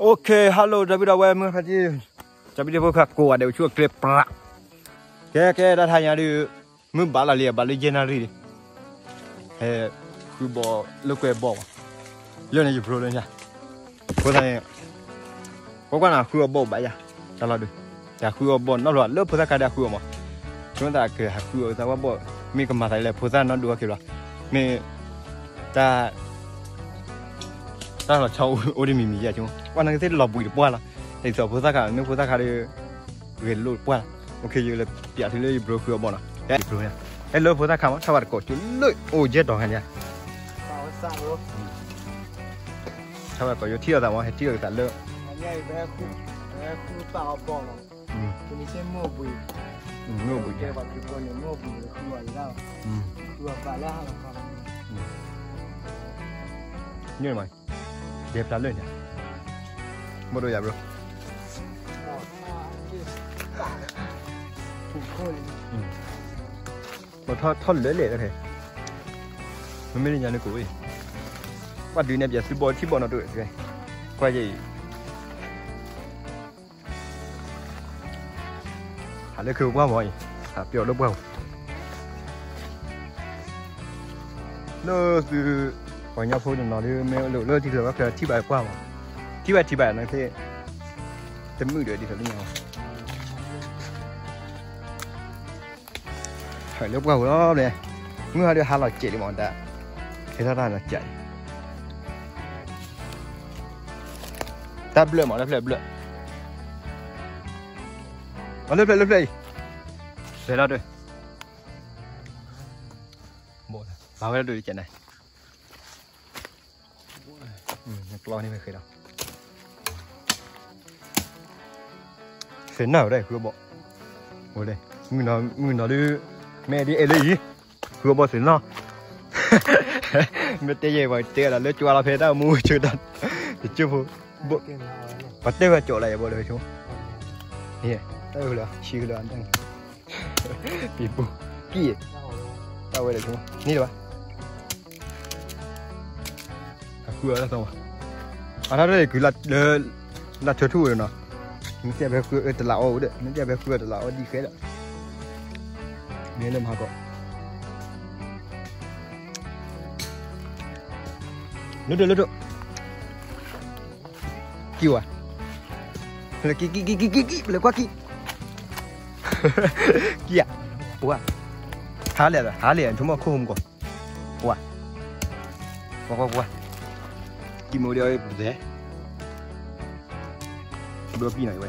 Okay hello ဒီပုၢ်ဒီဝဲၢ်မုၢ်ဖါတံၢ် ဒီပုၢ်ဒီဝဲၢ်ဖိခွါကိးဂၤဒဲး အိၣ်ဆူၣ်အိၣ်ချ့ပြး ကဲကဲ တၢ်တဟါညါဒုး မုၢ်ဘၣ်လီၤလံ ဘၣ်လၢယဲၢ်နၣ်ရံၣ်လံ ဟဲ ဃုဘီၣ်လၢကွဲဘီၣ်ဘၣ် လၢန့ၣ်ယဘျိလၢညါ အဃိသတးန့ၣ် ကွၢ်ကွၢ်န့ၣ် ဃုအီၣ်ဘီၣ်ဘၣ်ယၤ တၢ်လီၤဒုး တၢ်ဃုအီၣ်ဘီၣ်နီတဘျီ လၢဖိသၣ်ခါဒီးဃုအီၣ်မး ဆိသးကဟးဃုအီၣ်သးဝဲဘီၣ် မ့ၢ်ကမၤသးလဲၣ် ဖိသၣ်နီၢ်ဒိၣ်အီၣ်က့ၤဘျီ မ့ၢ် တၢ် တၢ်လီၤဆီအိၣ်ဒ်မံၤမံၤယဲၢ်ဆိ ကွၢ်နကသ့ၣ်လီၤဘှံးတပှၢ်လီၤ ဒ်သိးဖိသၣ်ခါ မ့ၢ်ဖိသၣ်ခါဒီး ဂဲၤလိာ်တပှၢ်လီၤ okay ယကလဲၤပျးသုလၢယဘျိဃုအီၣ်ဘီၣ်နီၤ ယဘျိ ဟဲလၢဖိသၣ်ခါမး ထီၣ်ဘၣ်တကိး ကၠိလၢအိၣ်ယဲၢ်တီၤခါန့ၣ် ထီၣ်ဘၣ်တကိး ယထံၣ်လိာ်သးမး ဟဲထံၣ်လိာ်သးလၢ မ့ၢ်အိၣ်ဘှံး မ့ၢ်အိၣ်ဘှံး န့ၣ်မး ယဲဖျါလၢန့ၣ် ဘၣ်ဒိယၤဘျိ ထီၣ်ထီၣ်လၢလဲၣ်လၢဖဲ မ့မ့ၢ်လၢညါန့ၣ်ကိးဝဲ ကွၢ်ဒုးနဲၣ်ပၠးသုဘီၣ်ထံၣ်ဘီၣ်နီတဒူၣ် ကွၢ်ယဲအံၤ ဟးလၢခ့ပှၢ်မးအံၤ ဟးပျီလၢပှၢ်မး လၢသု ပှၤကညီဖိတနီၤဒုး မ့ၢ်လၢထံချၢဘၣ်ချၢ ထံၣ်ဘၣ်ပှၢ်မး ထံၣ်ဘၣ်ထံၣ်ဘၣ်နသ့ၣ် တမုာ်ဒီးဒ်သိးလၢညါ ဟးလၢပှၢ်ပူၤလီၤန့ၣ် မုၢ်ဟါဒုးဟါလီၤစဲးလံမးဒၣ် ဟဲထီၣ်တၢ်လီၤစဲး တၢ်ဘျၢၣ်မး လၢဖျၢၣ်ဘျၢၣ် လၢဖျၢၣ်လၢဖျၢၣ်အံၤ ဖဲထီၣ်ဒုး ဘၣ်ဝဲဒၣ်ဒုးကဲန့ၣ် ကျီန့ၣ်မ့ၢ်ဃဲဒီး သ့ၣ်နီၣ်ဝဲဒၣ်ဃုအီၣ်ဘီၣ် မုၢ်နီၤဒုး မ့ၢ်ဒ်အဲၣ်လၢအံၤ ဃုအီၣ်ဘီၣ်သ့ၣ်နီၣ် မ့ၢ်တဲယဲၢ်ပှၤတဲဒီးလၢကၠွါလီၤဖဲတၢ်မူဆၢတၢ် တကၠိဖိ ပှၤတဲဝဲကၠီလၢယဘီၣ်ဒီးဆိ တၢ်လၢဆံကလၢ ပံၤပူၤ ကံၣ် တၢ်ဝဲဒီးဆိ န့ၣ်လၢၤဘၣ် အဃုအီၣ်တၢ်သီမး အတၢ်ရဲၣ်ကုၤလၢ လၢဆၢထူၣ်ဝဲဒီးနီၤ မ့ၢ်တဲဖဲဃုအီၣ်တလးအီၣ်ဝဲဒီး မ့ၢ်တဲဖဲဃုအီၣ်တလးအီၣ်ဒံးဃဲဒီး မ့ၢ်လၢမၤဟါကီး လၢဒိၣ်လၢဒိၣ် ကံၣ်ဝဲ ကံၣ်ကံၣ်ကံၣ်ကံၣ်ကံၣ် ပလဲၤကွၢ်ကံၣ် ကံၣ်ဧါ ပှၤ ဟါလၢာ် ဟါလၢာ် ဆိကမိၣ်ခိၣ်မူကီၢ် ပှၤ ပှၤ ပှၤ ပှၤ ကံၣ်မ့ၢ်အိၣ်ဒီးပသဲ ဘျီကံၣ်နီၤဝဲ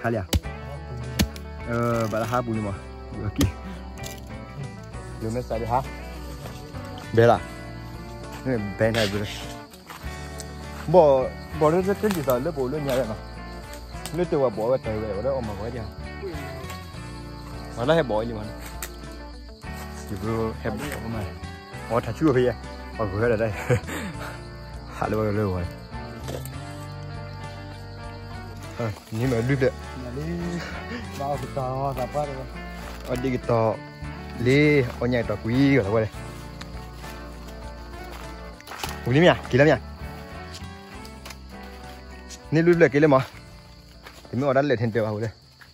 ဟါလၢာ် ဘၣ်လၢဟါပူၤန့ၣ်မး ဘျီကံၣ် ယမ့ၢ်စးဒံးဟါ ဘဲလၢ ဘဲန့ၣ် ဘီၣ် ဘီၣ်လၢတၢ်တၢ်ဒ်သိးလၢပအိၣ်လၢညါဝဲနီၤ လၢတဝဲဘီၣ်ဝဲတၢ်ဝဲ ဝဲဒၣ်အီၣ်မၤဝဲဒၣ် ဝဲဒၣ်ဟဲဘီၣ်ဝဲလံမး ယဘျီဟဲဘီၣ်မး အီထးဆူၣ်ဖဲယဲ အဂၤဒၣ် ဟးလၢဝဲလၢဝဲ န့ၣ်မ့ၢ်လွံၢ်ဖျၢၣ် အီၣ်ဒ့ကတီၤ လ့ အီၣ်ညၣ်ကတီၤကွံာ်ဂီၤလီၤဝဲလဲၣ် ဝံၤလံမ့ၢ်ဧါ က့ၤလၢမ့ၢ်ဧါ န့ၣ်လွံၢ်ဖျၢၣ်က့ၤလၢမး တမ့ၢ်အီၣ်ဒၣ်လဲၣ်ထဲတၢ်ဘၣ်ဝဲလဲၣ် ဃုအ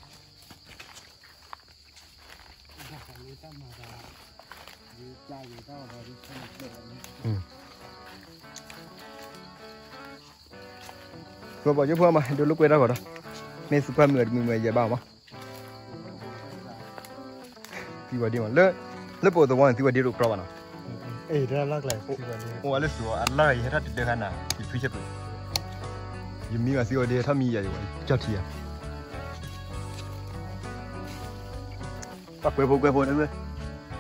ီၣ်ဘီၣ်ကၠိဖိမး ဒိးလိာ်ကွဲတၢ်ဂီၤဒီး မ့ၢ်သုပှၢ်မုာ်တမုာ်မုာ်ယဲဘၣ်မး သံဝဲဒ်မး လၢ လၢပအိၣ်သဝီန့ၣ် သံဝဲဒ်ဒိၣ်ကြီဘၣ်နီၤ အိၣ်ဝဲလၢသုးအလီၢ် ယဟဲထီၣ်တဒၢခါနၤ ယဖုဆဲးပူၤ ယမံဘၣ်သံဝဲဒ် ဟဲထီၣ်မံယၤယဝဲ ကၠီထံယၤ ပှၤကွဲးဖိကွဲးဖိ ဒီပုၢ်ဒီဝဲၢ်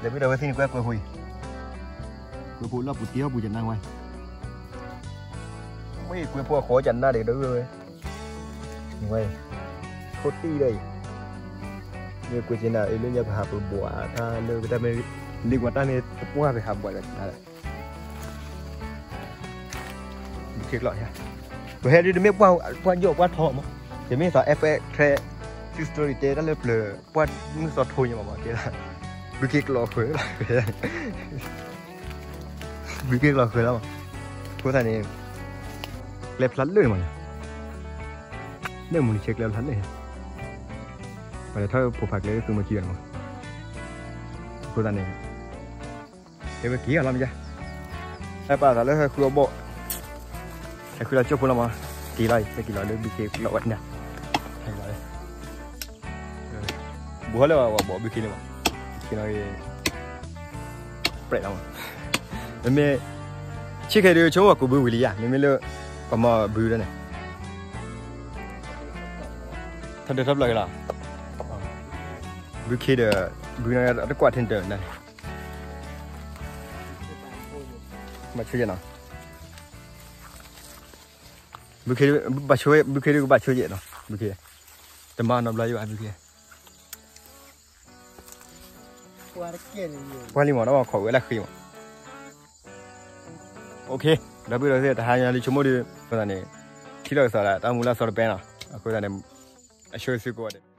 သ့ၣ်န့ၣ် ကွဲးကွဲးဖိအံၤ ကွဲးဖိလီၢ်ပူၤတ့ၢ်အီၣ်ပူၤကနါဝဲ မ့ၢ်ကွဲးဖိအဃိကနါဒီး ဒီပုၢ်ဝဲၢ် ဝဲ ခိၣ်တံၢ်ဒီးအံၤ မ့ၢ်ကွဲးကနါအံၤ လၢညါပဟးပဘှးတၢ်လၢပတၢ်မ့ၢ် လ့ကွၢ်တၢ်မ့ၢ်တပှၢ်ပဟးဘှးဒီးကနါဒီး ဘုခ့ကျိး ပဟဲဒ်တမ့ၢ်ပှၢ်ယိာ်ပှၢ်ထီမး တမ့ၢ်သး F X Trail History တဲတၢ်လၢပျၢၤ ပှၢ်မုၢ်သီထိညါမး ကဲ ဘုခ့ကျိးဃၢၤလီၤ ဘုခ့ကျိးဃၢၤလီၤမး အဃိသတးန့ၣ် ကျဲဖျါလၢန့ၣ်မးန့ၣ်, လၢမူလံၤဆဲးကျဲဖျါလၢန့ၣ်, ပှၤလဲၤထီၣ်ဖိဖးကျဲလၢသုမီခံဂၤန့ၣ်မး, အဃိသတးန့ၣ် တဲဝဲက့ၤအီၤလီၤမ့ၢ်ယါ, ဟဲပာ်သးလၢဟဲဃုအီၤဘီၣ်, ဟဲဃုလီၤကၠိဖိလီၤမး, က့ၤလီၤအံၤ ဟဲက့ၤလီၤလၢဘုခ့ကျီဝဲန့ၣ်, ဟဲက့ၤလီၤလၢ ဘူးဟီလၢပှၤဘီၣ်ဘုခ့န့ၣ်မး, ခ့နီၤဂ့ၤ ပြဲးလီၤမး, မ့မ့ၢ် ဆ့ခဲဒုးဆိကမိၣ်ပှၤကူးဘုဝံၤလံယါ, မ့မ့ၢ်လၢ ပှၤမၤဘုဒီးန့ၣ် ထီၣ်ဒၢထီၣ်ပျီၢ်က့ၤလီၤ, ဘုခ့ဒီး ဘုနီၤတကွၢ်ထဲတၢ်န့ၣ်, ဘၣ်ဆိယဲၢ်နီၤ, ဘုခ့ ဘၣ်ဆိ ဘုခ့ဒုးကဘၣ်ဆိယဲၢ်နီၤ, ဘုခ့ တမၤနီတဘျီယဘၣ် ဘုခ့, ပှၤလံမး ဒီးခိးဝဲလၢဃ့မး, အိၣ်ခ့, ဒီပုၢ်ဒီဝဲၢ်သ့ၣ် တဟါညါလံဆိကမိၣ်ဒုး အဃိသတးန့ၣ် ထံၣ်လိာ်ကသးဒီးတၢ်မူလၢအသီတပဲနီၤ, အဃိသတးန့ၣ် အဆိသုကိးဂၤဒဲး